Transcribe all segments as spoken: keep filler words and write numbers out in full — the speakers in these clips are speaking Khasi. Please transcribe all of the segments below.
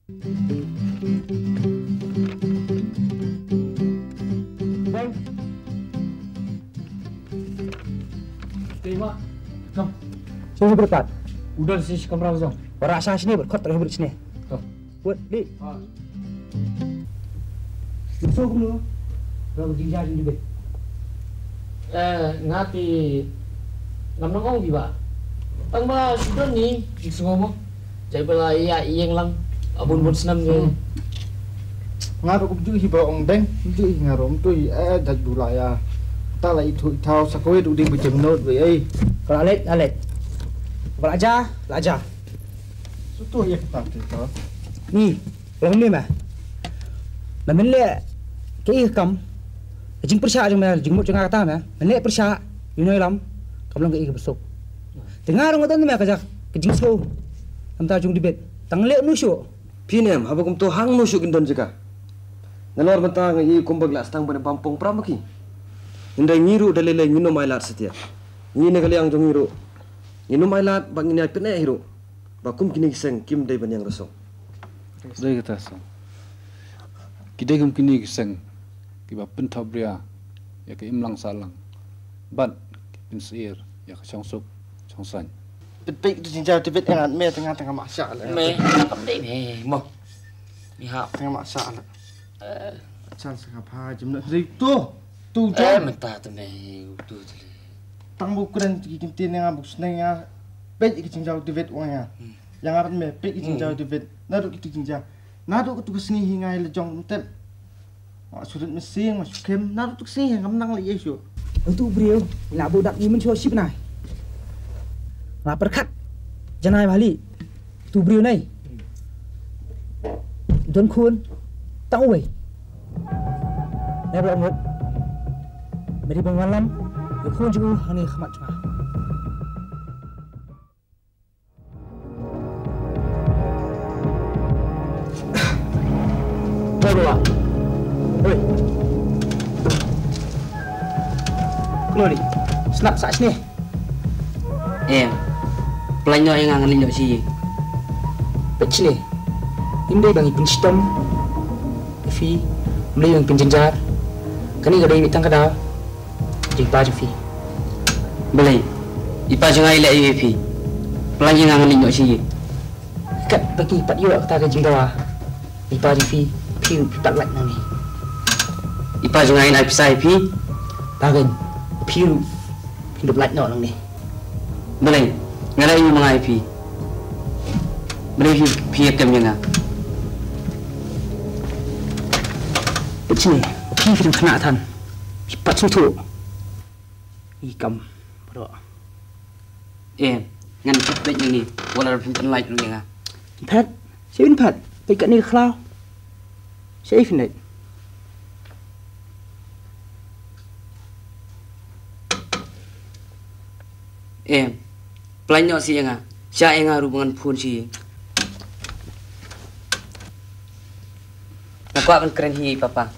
Bang. Tei ma. Kam. Sini berkat. Udah sih kamra zong. Ora sa sini berkat terus berit sini. Tuh. Buat di. Ah. Musuh kumno? Ram jingjia jingdibit. Eh, nga te ngam nang ong bha. Tang ba shu don ni jingsngew mo. Jai ba la ïa ïeng lang. Abun bun snam ngi. Hmm. Nga ruh kumjuh hi ba ong deng, kumjuh hi nga ruh kumjuh hi, eh, jait du la ïa. Ta la ithuh ithaw sa kawei ruh dei ba jem not ba ei. Ka la leit, la leit. Ba la ja, la ja. Sutu ïa kata te to. Ni. Long ne ma. Na men le ke i kam. Jing pyrshah jong ma, jing mut jong nga kata ma. Men le pyrshah, ïu noi lam. Kam long ke i ka besuk. Te nga rong don ma ka jak, ka jingsngew. Namta jong dibit. Tang le nu shu. Phi nem, haba kumto hang nu shu kin don jaka. Nalor mynta nga i kumba la stang ban bam pong pram ki. Hynda ngi ruh da lele ngi no mai lat setia. Ngi ne ka liang jong ngi ruh. Ngi no mai lat ba ngi ne pyneh hi ruh. Ba kum kine ki seng kim dei ban ïeng rasong. Dei kata song. Ki dei kum kine ki seng kiba pynthoh bria ïa ka imlang sahlang bad ki pynsyier ïa ka shongsuk shongsaiñ. Pynpeit tu jingjia tu bet engat me tengah tengah masa le. Me kam dei me mo. Ni ha tengah masa le. Chan sa ka pha jim na ri tu. Tu jam. Mynta tu me tu tu le. Tang bu kren ki kin tin nga bu sneng nga. Peit ki jingjia tu bet wa nga. Ïa nga ban me peit ki jingjia tu bet. Naduh kitu jingjia. Naduh kitu ka sngi hi nga ïa la jong kum tep. Ma shu rit mynsiem, ma shu khem, naduh kitu ka sngi hi ngam nang leh ei shuh. Utu u briew la buh dap i mynshuwa shipnai. La pyrkhat. Janai bali. Utu u briew nai. Don khun. Tang uwei. Nai ba la mut. Me dei ban wanlam. Ïa khun jong u hangne ha khmat jong nga. Oi, bawa. Oi. Kumno ni? Sngap sah shane. Em. Plan noh ïa nga ngan leit noh shi. Peit shane. Ym dei ba ngi pynshitom ïa phi. Ym dei ba ngi pynjynjar. Kane ka dei mih tang ka daw. Jingpa jong phi. Balei? I pa jong nga i leh ïa phi. Plan ïa nga ngan leit noh shi. Kat ba ki pat ïoh kata ka jingdawa. I pa jong phi, phi ruh phi pat lait nangne. I pa jong nga in ai pisa ïa phi. Pagen, phi ruh phi dup lait noh nangne. Balei? Nga leh ïa ma nga ïa phi. Balei phi phi ïa kem ïa nga. Peit shane, phi phi dang khynnah than. Phi pat sngewthuh. I kam baroh. Em, ngan phet beit nangne, wat la phin pynlait ruh ïa nga. Phet? Sha phin phet? Peit katne ka khlaw. Sha phin leit? Em, pynlait noh seh ïa nga. Shah ïa nga ruh ba ngan phone sha ïing. Nga kwah ban kren hi ïa i papa.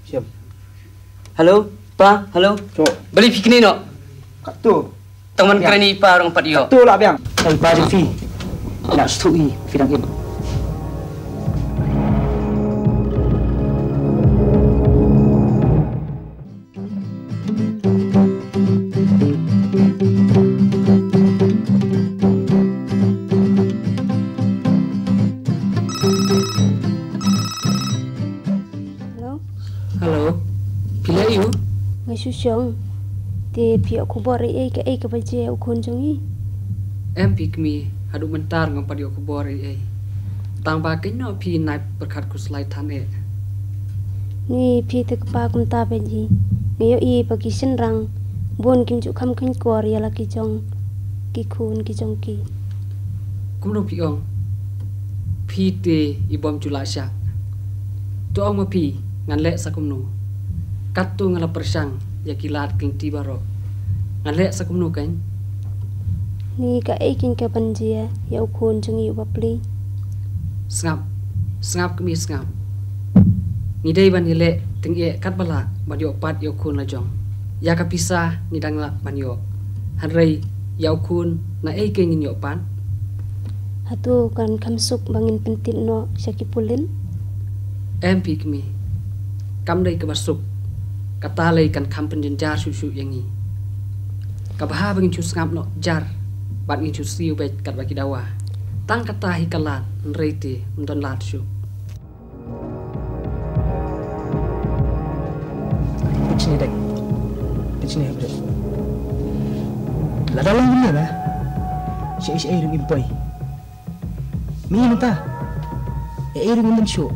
Siap. Hello, pa, hello. Cok. Balei phi kine noh? Katto. Tang ban kren ïa i pa ruh ngam pat ïoh. Katto lah biang. Ai pa jong phi. Lah shu ïohi phi dang im. Hello? Hello? Phi leh aiu? Nga shu shong. Te phi ïoh khubor ei ei kaei kaba jia ïa u khun jong ngi? Em phi kmie, haduh mynta ngam pat ïoh khubor ei ei. Tang ba keiñ noh phi nai pyrkhat khuslai than eh. Ni phi te kpa kumta beit hi. Nga ïohi ba ki shynrang bun kim ju kham kynjor ïa la ki jong ki khun ki jong ki. Kumno phi ong? Phi te i bym ju lah shah. To ong ma phi ngan leh sa kumno? Katto nga la pyrshang ïa ki lad ki lynti baroh. Ngan leh sa kumno keiñ? Ni kaei keiñ kaban jia ïa u khun jong ngi u bapli? Sngap, sngap kmie sngap. Ngi dei ban ïaleh tyngeh katba lah ban ïoh pat ïa u khun la jong. Ïa ka pisa ngi dang lah ban ïoh. Hynrei ïa u khun na ei keiñ ngin ïoh pan? Hato kan kham suk ba ngin pyntip noh sha ki pulit? Em phi kmie. Kam dei kaba suk. Kata lei kan kham pynjynjar shuh shuh ïa ngi. Ka bha ba ngin shu sngap noh jar bad ngin shu siew beit katba ki dawa. Tang kata hi ka lad, hynrei te ym don lad shuh. Peit shane dei. Peit shane hynrei. Lada long kumne na, shaei shaei ruh ngim poi. Mi mynta, ei ei ruh ngim don shuh.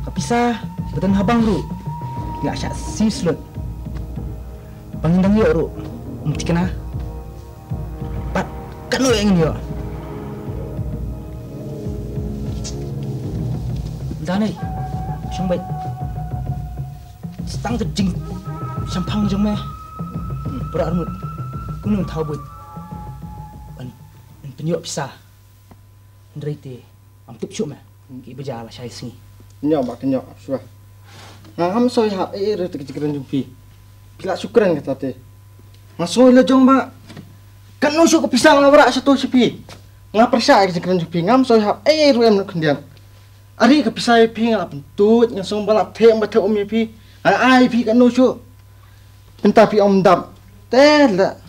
Ka pisa ba don ha bank ruh la shah siew slot. Ba ngin dang ïoh ruh ym thikna. Bad katno ïa ngin ïoh? Mynta ne, shong beit. Sa tang ka jingshemphang jong me, para arngut, kumno men thaw buit ban, ban pynïoh pisa? Hynrei te, ngam tip shuh me, ki ba ja la shai sngi. Nyo ba ka nyo ap shuwa. Nga ngam soi hap ei ei ruh te ka jingkren jong phi. Phi lah shu kren kata te. Nga soi la jong ba katno shuh ka pisa nga wanrah sha to sha phi. Nga pyrshah ïa ka jingkren jong phi, ngam soi hap ei ei ruh em na khyndiat. Are ka pisa ïa phi nga la pyntuid, nga sngewbha la theh ba theh um ïa phi. Nga ai ïa phi katno shuh. Mynta phi ong dap. Te la.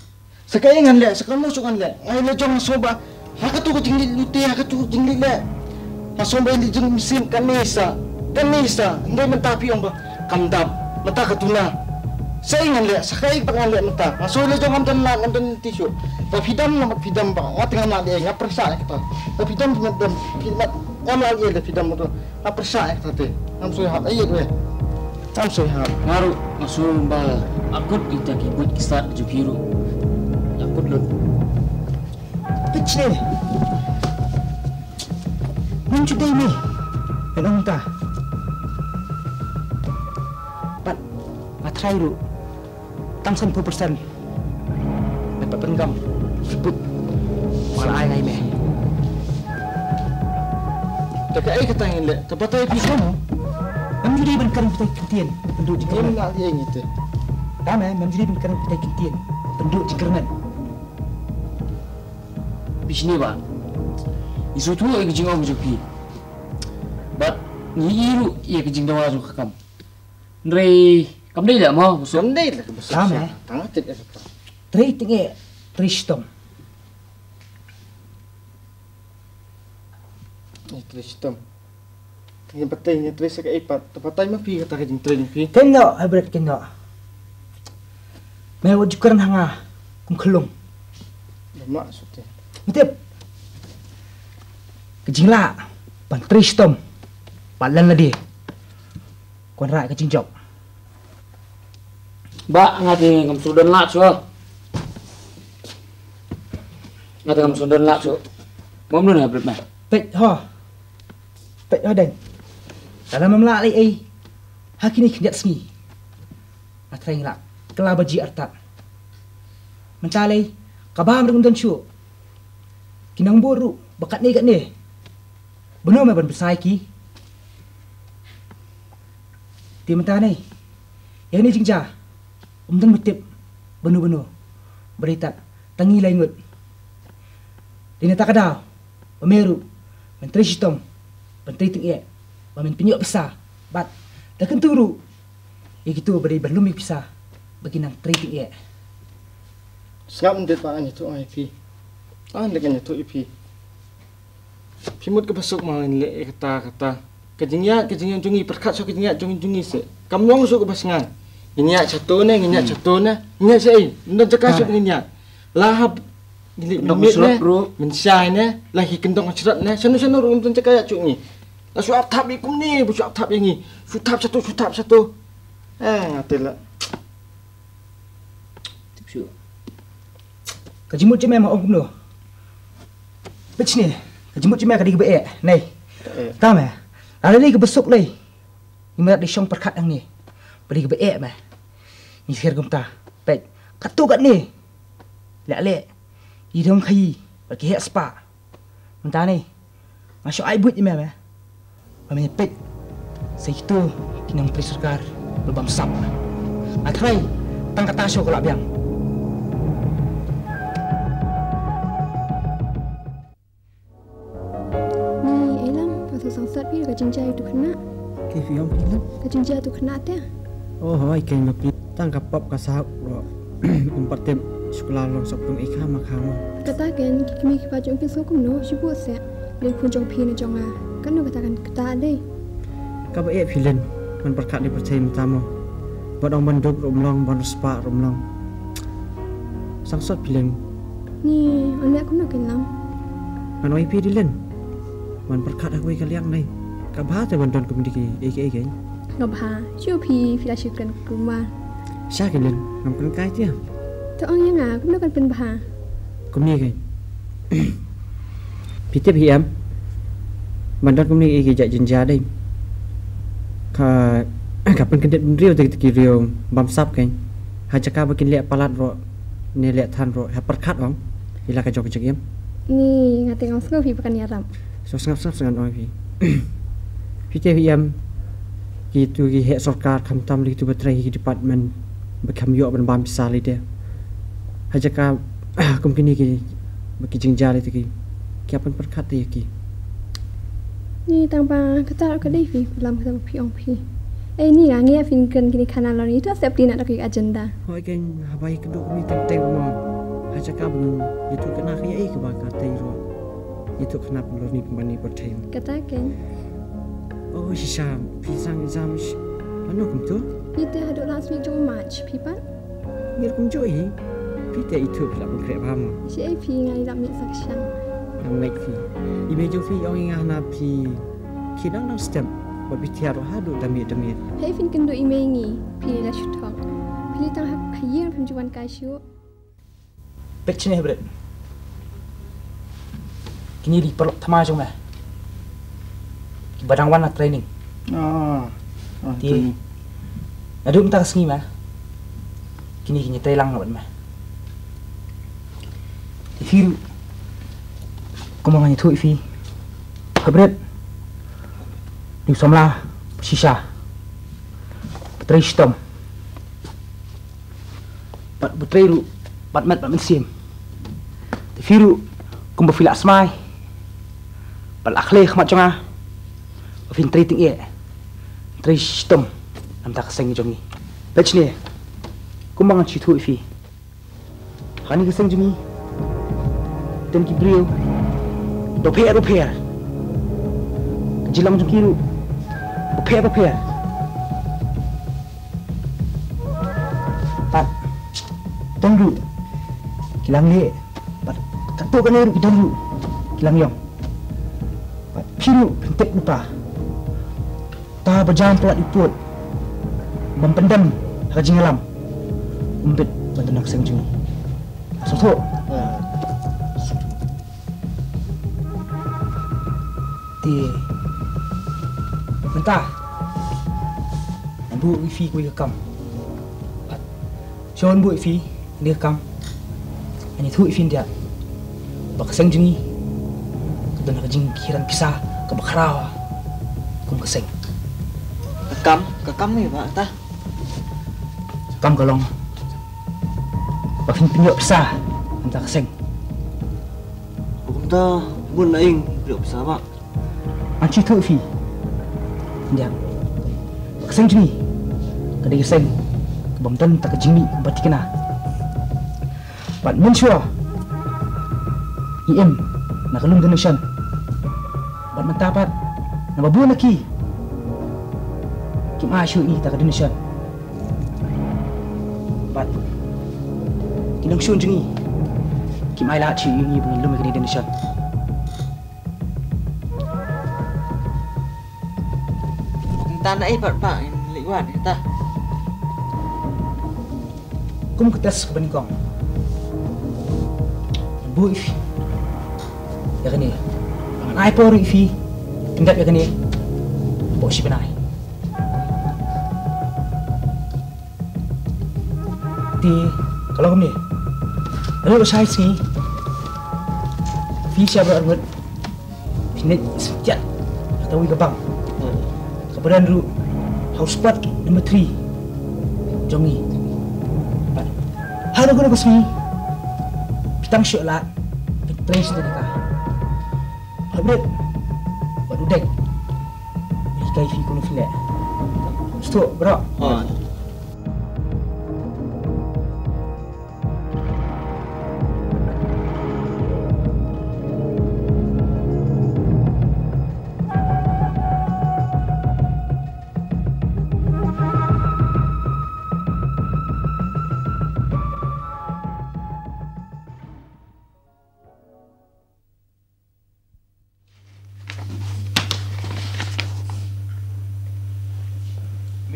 Sa kaei ngan leh, sa katno shuh ngan leh. Nga ïa la jong nga sngewbha. Ha katu ka jingleit lute, ha katu ka jingleit leh. Nga sngewbha ïa la jong mynsiem kane sa. Kane sa. Hynrei mynta phi ong ba kam dap. Mynta katu na. Sa ei ngan leh, sa kaei pat ngan leh mynta. Nga sngewbha ïa la jong ngam don lad, ngam don lynti shuh. Ba phi dam na mat phi dam ba. Nga te ngam lah leh, nga pyrshah ïa kata. Ba phi dam phi mat dam, phi mat. Ym lah leh da phi dam motor. Nga pyrshah ïa kata te. Ngam soi hap ei ei ruh. Ngam soi hap. Nga ruh nga sngewbha akut ïa kita ki buit ki stad jong phi ruh. Akut lut. Peit shane. Ngam ju dei me ban ong ta. Bad nga trai ruh. Tang san phew percent. Me pat pyndonkam. Shibit. Wala ai ngai me. Te kaei kata ngin leh? Te batai phi. Asa mo. Ngam ju dei ban kren batai kyntien. Pynduh jingkyrmen. Ngim lah ïa ngi te. Tang me, ngam ju dei ban kren batai kyntien. Pynduh jingkyrmen. Phi shane ba. Ngi sngewthuh ïa ka jingong jong phi. Bad ngi i ruh ïa ka jingdawa jong ka kam. Hynrei kam dei leh mo, Basuk. Kam dei leh, Basuk. Kam, eh? Tang tip ïa ka. Trei tyngeh, trei shitom. Ïa trei shitom. Ïa batai, ïa trei sa kaei pat. Te batai ma phi kata ka jingtrei jong phi. Kynnoh, hybrid kynnoh. Me wat ju kren ha nga kum khyllung. Dam lah shuh te. Me tip. Ka jinglah ban trei shitom bad lynlade. Kynrad ka jingjop. Bah, nga te ngam sngewdon lad shuh. Nga te ngam sngewdon lad shuh. Mom nun ha brit me. Peit ho. Peit ho deng. Lada mem lah lei ei. Ha kine khyndiat sngi. Nga trai ngi lah kylla baji artat. Mynta lei ka bam ruh ngam don shuh. Ki nongbud ruh ba katne katne. Bano me ban bsa ïa ki? Te mynta ne ïa kane jingjia ym don ba tip bano bano. Ba dei tad tang ngi lai ngut. Dei na kata ka daw ba me ruh men trei shitom, ban trei tyngeh, ba men pynïoh pisa bad da kyntu ruh ïa kito ba dei ban lum ïa pisa ba kin nang trei tyngeh. Sngap, ym dei ba ngan ïathuh ïa phi. Ym dei ngan ïathuh ïa phi. Phi mut kaba suk ma ngin leh ïa kata kata. Ka jingïaid, ka jingïaid jong ngi, pyrkhat shuh ka jingïaid jong ngi, jong ngi seh. Kam long shuh kaba sngap. Ngin ïaid shato ne, ngin ïaid shato ne. Ngin ïaid shaei? Ym don jaka shuh ngin ïaid. La hap ngin leit mynmiet ne, mynshai ne, la ki kyndong shrot ne. Shano shano ruh ym don jaka ïaid shuh ngi. La shu ap thap ïa kumne, ba shu ap thap ïa ngi. Shu thap shato, shu thap shato. Eh, nga te la. Tip shuh. Ka jingmut jong me ma ong kumno? Peit shane, ka jingmut jong me ka dei kaba eh, nei. Eh. Tang me. Lada dei kaba suk lei. Ngi mut dei shong pyrkhat hangne. Ba dei kaba eh me. Ngi sher kumta. Peit. Katto katne. Leh leh. I dong khaii. Ba ki heh spah. Mynta ne nga shu ai buit ïa me me. Ba me peit sa kito ki nongtrei sorkar ba bamsap. Nga tharai tang kata shuh ka la biang. Ni, Eilam, nga shu sangsot phi ka jingjia ïa utu khynnah. Ki phi ong phi Lam? Ka jingjia utu khynnah te. Oh, hooid, keiñ ma phi. Tang ka pop ka sah ruh. Ym pat tip shu ka la long sop tung ei kha ma kha mo. Kata keiñ, ki kmie ki kpa jong phi shu kumno, shu buh seh. Dei khun jong phi ne jong nga. Kano kata kan kata dei. Kaba eh phi Lin, ban pyrkhat ïa pyrthei mynta mo. Bad ong ban dup ruh ym long, ban riewspah ruh ym long. Sangsot phi Lin. Ni, ong leh kumno keiñ Lam? Ngan ong ïa phi dei Lin. Ban pyrkhat ha kawei ka liang dei. Ka bha te ban don kumne ki ei ki ei keiñ. Ka bha, shu phi, phi la shu kren kumne. Sha keiñ Lin, ngam kren kai te. To ong ïa nga, kumno kan pynbha? Kumne keiñ. Phi tip hi em, ban don kumne ki jait jingjia dei, ka, ka pynkyndit bynriew te ki riew bamsap keiñ. Ha jaka ba kin leh palat ruh ne leh than ruh, ha pyrkhat ong ïa la ka jong ka jingim. Ni, nga te ngam sngew phi ba kan ïarap. Sngap sngap sngap sngap ong phi. Phi tip hi em, kitu ki heh sorkar khamtam lei kitu ba trei ki department ba kham ïoh ban bam pisa lei te. Ha jaka kum kine ki ba ki jingjia lei te ki, ki hap ban pyrkhat te ïa ki. Ni tang ba kata ka dei phi, Lam, kata ba phi ong phi. Ei ni nga ngi phin kren kine khana lor ni to sep ti na da ki agenda. Hooid keiñ, haba ïa ka duk ni teng teng mo. Ha jaka ba ïa tu kana ka ïa ei kaba ka tei ruh. Ïathuh khynnah pynlong ni pynban ni pyrthei. Kata keiñ. Oh shisha, phi sang exam sh-, lano kumto? Phi te haduh last week jong March, phi pat? Ngir kumjuh hi. Phi te ithuh phi la pynkhreh bha mo. Shi ei phi ngai lap miet sa kyrshan. Nang meit phi. I mei jong phi ong ïa nga hana phi. Khi dang dang step. Bad phi thiah ruh haduh da miet da miet. Hei phin kynduh i mei ngi. Phi la shu thok. Phi li tang ha, ha ïing phim ju wan kai shuh. Peit shane Hybrid. Kine dei ki paralok thma jong me. Kiba dang wan na training. Ah, ah, te training. Naduh mynta ka sngi me. Kine kin ïatrei lang noh bad me. Te phi ruh, kumba ngan ïathuh ïa phi, Hybrid dei u samla shisha, ba trei shitom. Bad ba trei ruh bad met bad mynsiem. Te phi ruh kumba phi la smai bad la khlei ha khmat jong nga, ba phin trei tyngeh, trei shitom na bynta ka seng jong ngi. Peit shane, kumba ngan shu ïathuh ïa phi. Ha kane ka seng jong ngi don ki briew bapher bapher. Ka jinglong jong ki ruh bapher bapher. Bad don ruh ki la ngleh, bad katto katne ruh ki don ruh ki la ïong. Bad phi ruh phin tip lypa, uta ba jan palat u pud bym pyndem ha ka jingïalam, um bit ban don ha ka seng jong ngi. Sngewthuh? Te mynta ngan buh ïa phi kawei ka kam. Shuwa ngan buh ïa phi kane ka kam, ngan ïathuh ïa phi khyndiat ba ka seng jong ngi ka don ha ka jingkhiran pisa kaba khraw kum ka seng. Ka kam, ka kam ne ba ta? Ka kam ka long ba phin pynïoh pisa na bynta ka seng. Kumta bun na ïing pynïoh pisa ba. Ngan shu ïathuh ïa phi khyndiat. Ka seng jong ngi ka dei ka seng ka bym don ta ka jingmih ba thikna. Bad mynshuwa ngi im na ka lum donation. Bad mynta pat naba bun na ki kim ai shuh ïa ngi ta ka donation. Bad ki nongshun jong ngi kim ai lad shuh ïa ngi ba ngin lum ïa kane ka donation. Tang na ei pat ba in leh wat ta. Kum ka test kaba nyngkong, buh ïa phi ïa kane. Ngan ai por ïa phi pyndep ïa kane hapoh shi bnai. Te ka long kumne. Naduh la shai sngi phi sha baroh arngut phin leit sngewthuh ha kawei ka bank kaba don ruh ha u spot number three. jong ngi. Bad ha kano kano ka sngi phi tang shu lad, phi trei sha ka. Hapdeng bad u Deng, phi kai phi kumno phi leh. Sdang bro.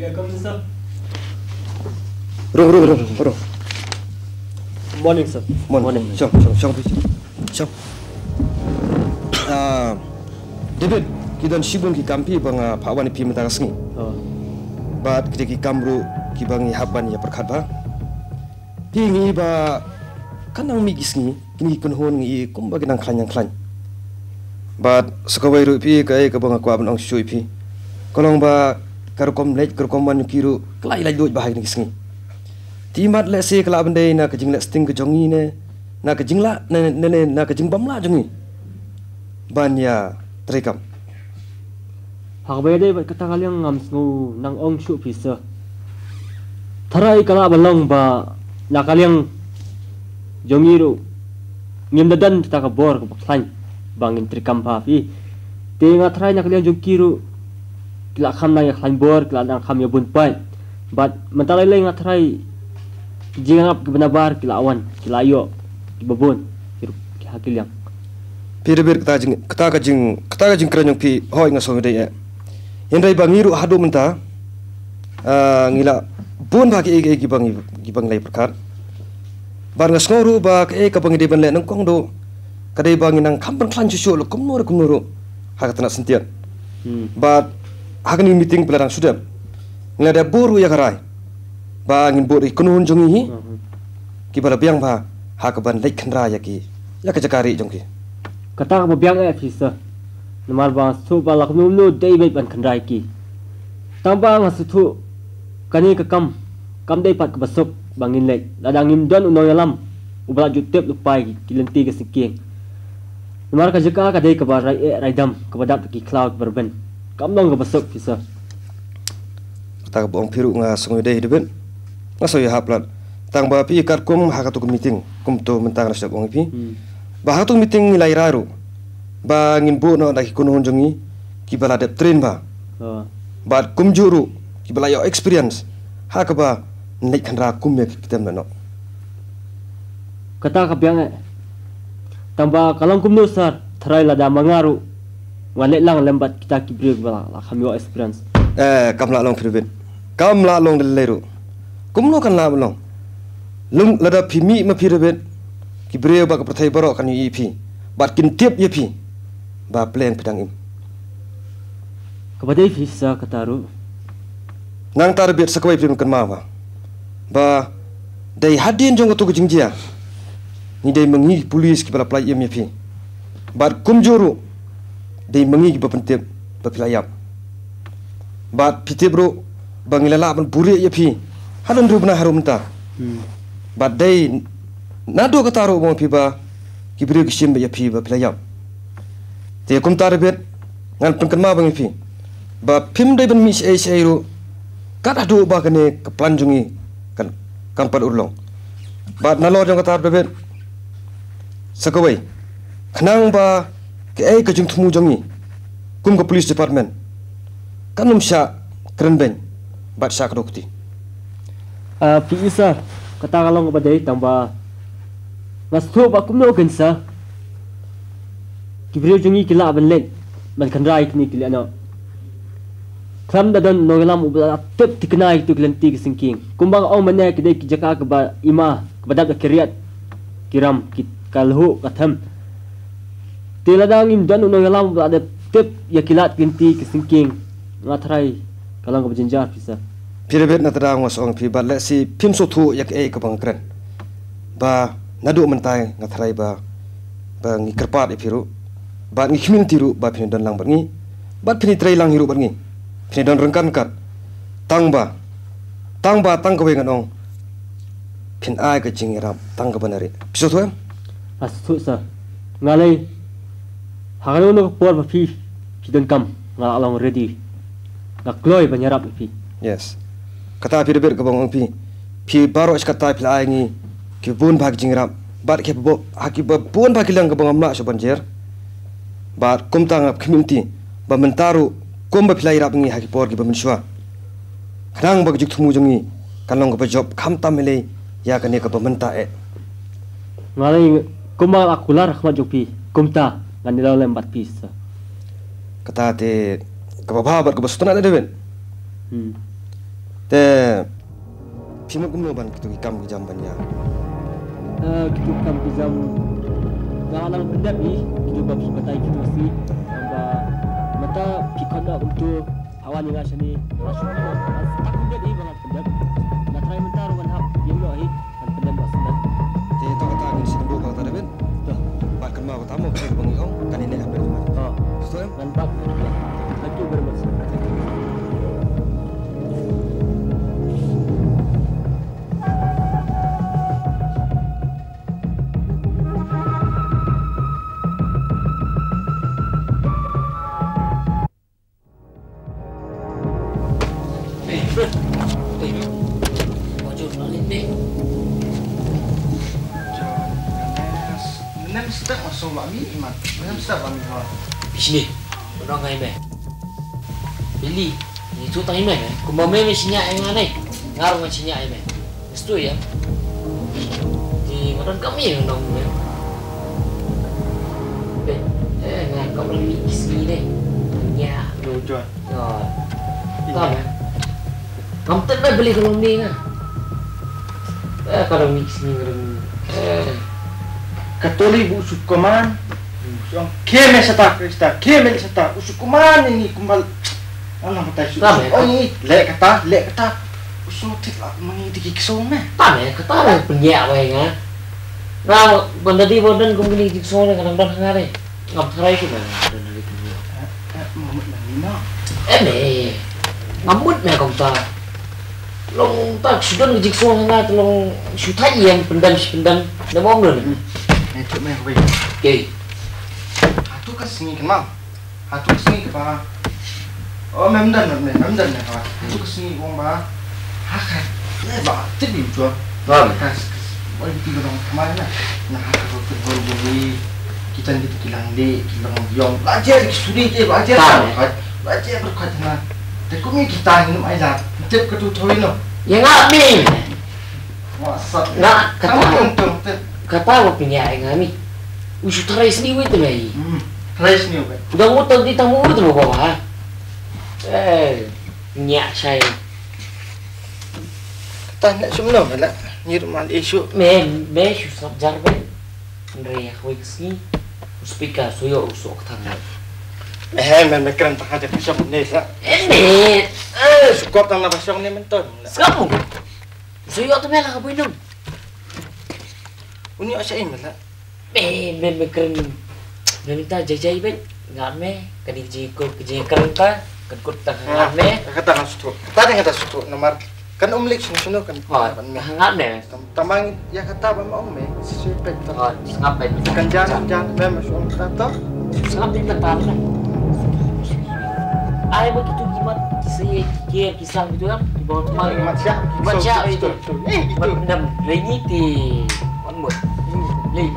May I come in, sir? Rung, rung, rung, rung. Morning, sir. Morning. Morning. Shong, shong, shong, shong. Shong. Ah, David, ki don shibun ki kam phi ba nga phah wan ïa phi mynta ka sngi. Oh. Bad ki dei ki kam ruh kiba ngi hap ban ïa pyrkhat bha. Phi ngi ba kan nang mih ki sngi, kine ki kynhun ngi i kumba ki nang khlaiñ nang khlaiñ. Bad sa kawei ruh phi, kaei kaba nga kwah ban ong shuh ïa phi, ka long ba ka rukom leit ka rukom wan jong ki ruh ka la i laitluid bha ha kine ki sngi. Te mat lehse ka lah ban dei na ka jingleh sting ka jong ngi ne na ka jinglah ne, ne, ne na ka jingbymlah jong ngi ban ïa trei kam. Ha kaba ïadei bad kata ka liang ngam sngew nang ong shuh phi sir. Tharai ka lah ba long ba na ka liang jong ngi ruh ngim da don kata ka bor kaba khlaiñ ba ngin trei kam bha phi. Te nga tharai na ka liang jong ki ruh ki la kham nang ïa khlaiñ bor, ki la nang kham ïa bun paid. Bad mynta lei lei nga tharai ki jingïarap kiba nabar ki la wan, ki la ïoh kiba bun ki ruh ki ha ki liang. Phi David, kata jing, kata ka jing, kata ka jingkren jong phi, hooid nga sngewdei eh. Hynrei ba ngi ruh haduh mynta, ah, ngi la bun bha kiei kiei kiba ngi, kiba ngi la ïa pyrkhat. Bad nga sngew ruh ba kaei kaba ngi dei ban leh nyngkong duh ka dei ba ngi nang kham pynkhlaiñ shuh shuh la kumno re kumno ruh ha ka tnat syntiat. Hmm. Bad ha kane ka meeting phi la dang shu dep, ngi la dep buh ruh ïa ka rai ba ngin buh ïa ki kynhun jong ngi hi, hmm, kiba la biang bha ha kaban leit khynra ïa ki, ïa ka jaka rieh jong ki. Kata kaba biang eh phi sir. Namar ba nga sngewthuh ba la kumno kumno dei beit ban khynra ïa ki. Tang ba nga sngewthuh kane ka kam kam dei pat kaba suk ba ngin leit lada ngim don u nongïalam uba la ju tip lypa ïa ki lynti ki syngkien. Namar ka jaka ka dei kaba rai eh rai dam, kaba dap da ki khlaw kiba rben. Kam long kaba suk phi sir. Kata kaba ong phi ruh nga sngewdei David. Nga sngew ïahap lad. Tang ba phi katkum ha katu ka meeting, kumto mynta nga la sdang ong ïa phi. Hmm. Ba ha katu ka meeting ngi la rai ruh ba ngin buh noh da ki kynhun jong ngi kiba la dep train bha. Oh. Bad kumjuh ruh kiba la ïoh experience ha kaba leit khynra kum ïa ki tem noh. Kata ka biang eh. Tang ba ka long kumno sir, tharai lada ma nga ruh nga leit lang lem bad kita ki briew ba la, la kham ïoh experience. Eh, kam lah long phi David. Kam lah long de lei ruh. Kumno kan lah long? Lada phi mih ma phi David, ki briew bad ka pyrthei baroh kan ïohi ïa phi bad kin tip ïa phi ba pleng phi dang im. Kaba dei phi sir kata ruh. Nangta David, sa kawei phi kynmaw ba, ba dei hadien jong katu ka jingjia ngi dei ma ngi ki pulit kiba la pynlait im ïa phi. Bad kumjuh ruh dei ma ngi kiba pyntip ba phi la ïap. Bad phi tip ruh ba ngi la lah ban buhrieh ïa phi hadien ruh bna harum mynta. Hmm. Bad dei naduh kata ruh ba ong phi ba ki briew ki shim beit ïa phi ba phi la ïap. Te kumta David, ngan pynkynmaw ba ngi phi ba phim dei ban mih shaei shaei ruh kat haduh ba kane ka plan jong ngi kan, kan pat urlong. Bad nalor jong kata David, sa kawei, khnang ba kaei ka jingthmu jong ngi kum ka police department kan ym shah kren beiñ bad shah kdew kti. Ah, phi i sir, kata ka long kaba dei tang ba nga sngewthuh ba kumno kin sir. Ki briew jong ngi ki lah ban leit ban khynra ïa kine ki lehnoh. Khlem da don nongïalam uba la tip thikna ïa kitu ki lynti ki syngkien. Kumba nga ong mynne ki dei ki jaka kaba ima, kaba dap da ki riat, ki ram, ki, ka lhuh ka them. Te lada ngim don u nongïalam uba la tip ïa ki lad ki lynti ki syngkien, nga tharai ka long kaba jynjar phi sir. Phi David, na tdang nga sa ong phi bad lehse phim sngewthuh ïa kaei kaba nga kren. Ba naduh mynta nga tharai ba, ba ngi kyrpad ïa phi ruh bad ngi khmih lynti ruh ba phin don lang bad ngi bad phin trei lang hi ruh bad ngi. Phin don ryngkat ryngkat. Tang ba Tang ba tang kawei ngan ong, phin ai ka jingïarap tang kaba na ri. Phi sngewthuh em? Nga sngewthuh sir. Nga lei, ha kano kano ka por ba phi, phi donkam, nga la long ready. Nga kloi ban ïarap ïa phi. Yes. Kata phi David kaba nga ong phi, phi baroh shi katta phi la ai ngi kiba bun bha ki jingïarap, bad kiba, ha kiba bun bha ki liang kaba ngam lah shuh ban jer. Bad kumta nga khmih lynti ba mynta ruh kumba phi la ïarap ngi ha ki por kiba mynshuwa, khnang ba ka jingthmu jong ngi kan long kaba jop, khamtam lei ïa kane kaba mynta eh. Nga lei, kumba la kular ha khmat jong phi, kumta ngan ïaleh lem bad phi sir. Kata te kaba bha bad kaba sngewtynnat, David. Hmm. Te phi mut kumno ban kito ki kam ki jam ban ïa? Eh, kito ki kam ki jam nga nang pyndep ïa kito ba phi batai kito shi. Ba mynta phi khot noh kumto, ha wan ïa nga shane. Nga shu pyndep, nga shu pyndep ïa ba ngan pyndep. Nga try mynta ruh ngan hap ïeng noh hi, ngan pyndep noh shen. Te to kata ngin shu tynjuh kata, David. To. Bad kynmaw kata mo, kata ba ngi ong, kane ne hapdeng jong nga. To. Sngewthuh em? Ngan bat. Thank you very much. John Ganes. Ngam step masuk lami, Iman. Ngam step lami, Iman. Di sini. Udah ngai me. Billy, ni tu tang ime. Kumba me me sinya ai ngan ai. Ngar ngan sinya ai me. Stu ya. Di madan kami yang nong me. Eh, eh, ngar kami ni isi deh. Ya. Lo John. Ya. Iya. Ngam tep na beli ka long ni nga. Eh, ka long ni sini ka long ni. Eh. Katolik bu suk koman. Song keme sata Krista, keme sata, u suk koman ini kumbal. Alang kata su. Tam, eh. Oh, ini lek kata, lek kata. U suk tit la mani diki ksong me. Tam, eh, kata la pynyak wai nga. Nga ban dadi ban don kum kini diki ksong ne ka nang don nga ne. Ngam tharai tu me nga don dadi kum. Eh, eh, mamut nang ina. Eh, me. Mamut me kumta. Long ta shu don ka jingsoh nga, te long shu thait ïa nga pyndem shi pyndem. Dei mo ong don? Hmm. Eh, chuk me hoi. Okay. Hato ka sngi kynmaw. Hato ka sngi kaba. Oh, mem don, mem don, mem don. Hato ka sngi kaba. Ha ka. Eh, ba tip ïa u jua. Ba ka. Oi, ki long kama na. Na ha ka ro ki hoi jeli. Kita ngi tu ki lang de, ki long yong. Belajar ki suri ke, belajar. Ba. Belajar berkat na. Te kum ïa kita ngim ai lad. Tip ka tu thoi no. Ïa nga mi. Wah, sat. Nga kata. Tang tong tip. Kata ba pynïaid ïa nga mi. U shu tharai sniew ïa te mei. Hmm. Tharai sniew ïa. Uda ngut tang di tang mu te ba ba. Eh, pynïaid shai. Kata ne sum no la. Nyir man isu. Me, me shu sap jar be. Hynrei ha kawei ka sngi u speaker u ïoh u soh ka thang. Eh, men me kren tang ha ka shong ne sa. Eh, me. Eh, sukop tang na ka shong ne men ton. Sukop. U ïoh tu me la ka bui nung. Uni asha in me la. Eh, men me kren. Nang ta jai jai ben. Ngat me. Kani ji ko ji kren ta. Kan kut tang ngat me. Kata ngan sutu. Kata ngan ta sutu. Nomor kan um lik sini sunu kan. Ha, ngat me. Tam-, tamang ïa kata ba ma ong me, shisha pet to. Oh, sngap pet. Kan jan, jan, me ma shong kata to. Sngap pet kata to. Ai ba kitu ki mat, ki seh, ki kier, ki sang kitu kan. Ki bawah tu mari. Mat siap, mat siap itu. Itu, itu. Eh, itu. Mat dam, lagi ti. Wan mut. Lagi.